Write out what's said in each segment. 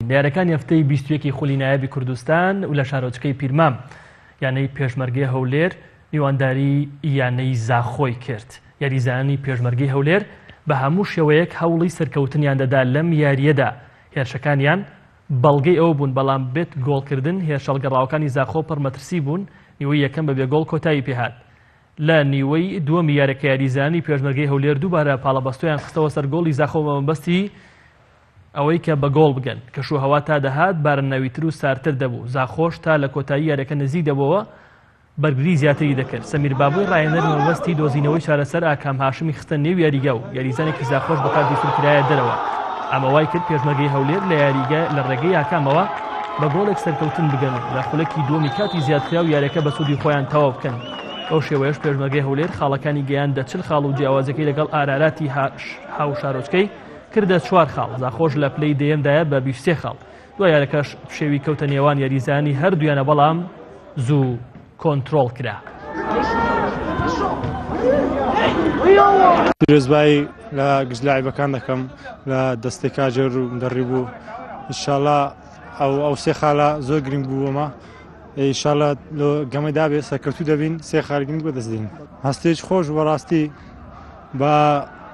لە یاریەکانی هەفتەی 21 ی خولی نایابی کوردستان و لە شارۆچکەی پیرمام یانەی پێشمەرگەی هەولێر میوانداری یانەی زاخۆی کرد. یاریزانانی پێشمەرگەی هەولێر بە هەموو شێوەیەک هەوڵی سەرکەوتنیان دەدا لەم یارییەدا، هێرشەکانیان بەڵگەی ئەوە بوون، بەڵام بێت گۆڵکردن هێرشە هەڵگەڕاوەکانی زاخۆ پڕ مەترسی بوون، نیوەی یەکەم بە بێ گۆڵ کۆتایی پێهات. لە نیوەی دووەمی یاریەکە یاریزانانی پێشمەرگەی هەولێر دووبارە پاڵەبەستۆیان خستەوە سەر گۆڵی زاخۆ بە مەبەستی ئەوەی کە بە گۆڵ بگەن. کەشوهەوا تا دەهات باراناویتر و ساردتر دەبوو، زاخۆش تا لە کۆتایی یاریەکە نزیک دەبۆوە بەرگری زیاتری دەکرد، سەمیر بابۆی ڕاهێنەر بە مەبەستی دۆزینەوەی چارەسەر ئاکام هاشمی خستە نێو یاریگا و یاریزانێکی زاخۆش بە کارتی سوور کرایە دەرەوە، ئەمە وای کرد پێشمەرگەی هەولێر لە یاریگە لە ڕێگەی ئاکامەوە بە گۆڵێک سەرکەوتن بگەن و لە خولەکی دووەمی کاتی زیادکراو یاریەکە بە سوودی خۆیان تەواو بکەن. بەو شێوەیەش پێشمەرگەی هەولێر خاڵەکانی گەیاندە 40 خاڵ و جیاوازیەکەی لەگەڵ ئاراراتی هاوشارۆچکەی کردە چوار خاڵ، زاخۆش لە پلەی دەیەمدایە بە 23 خاڵ. دوای یاریەکەش پشێوی کەوتە نێوان یاریزانانی هەردوو یانە بەڵام زوو کۆنترۆڵ کرا. پیرۆزبایی لە گشت لاعیبەکان دەکەم لە دەستەی کاجێر و مدەڕیب و ئینشاڵا ئەو ئەو سێ خاڵە زۆر گرنگ بوو بۆمە ئینشاڵا لۆ گەمەی دابێ سەرکەوتوو دەبین سێ خاڵ گرنگ بەدەست دێنین هەستێکی خۆش بەڕاستی بە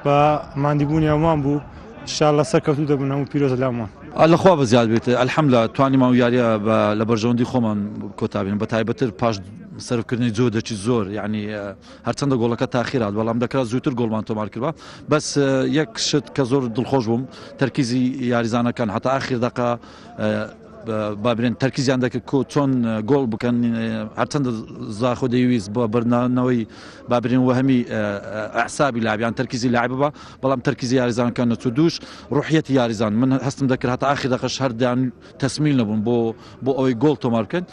بە ماندیبوونی هەمووان بوو ئینشاڵا سەرکەوتوو دەبن هەموو پیرۆزە لامان. لە خوا بەزیاد بێت الحمدللە توانیمان ئەو یاریە بە لە بەرژەوەندی خۆمان کۆتا بین بە تایبەتر پاش سەرفکردنی جۆدەکی زۆر یعنی هەرچەندە گۆڵەکە تاخیرات بەڵام دەکرا زووتر گۆڵمان تۆمار کردبا بەس یەک شت کە زۆر دڵخۆش بووم تەرکیزی یاریزانەکان هەتا ئاخیر دەقە با برێن تەرکیزیان دەکرد کۆ چۆن گۆڵ بکەن هەرچەندە زاخۆ دەیویست بۆ بەرنانەوەی با برێن وەهمی ئەعسابی لاعبیان تەرکیزی لاعب بە بەڵام تەرکیزی یاریزانەکان نەچوو دووش ڕوحیەتی یاریزان من هەستم دەکرد هەتا ئاخیر دەقەش هەردیان تەسمیل نەبوون بۆ بۆ ئەوەی گۆڵ تۆمار بکەن.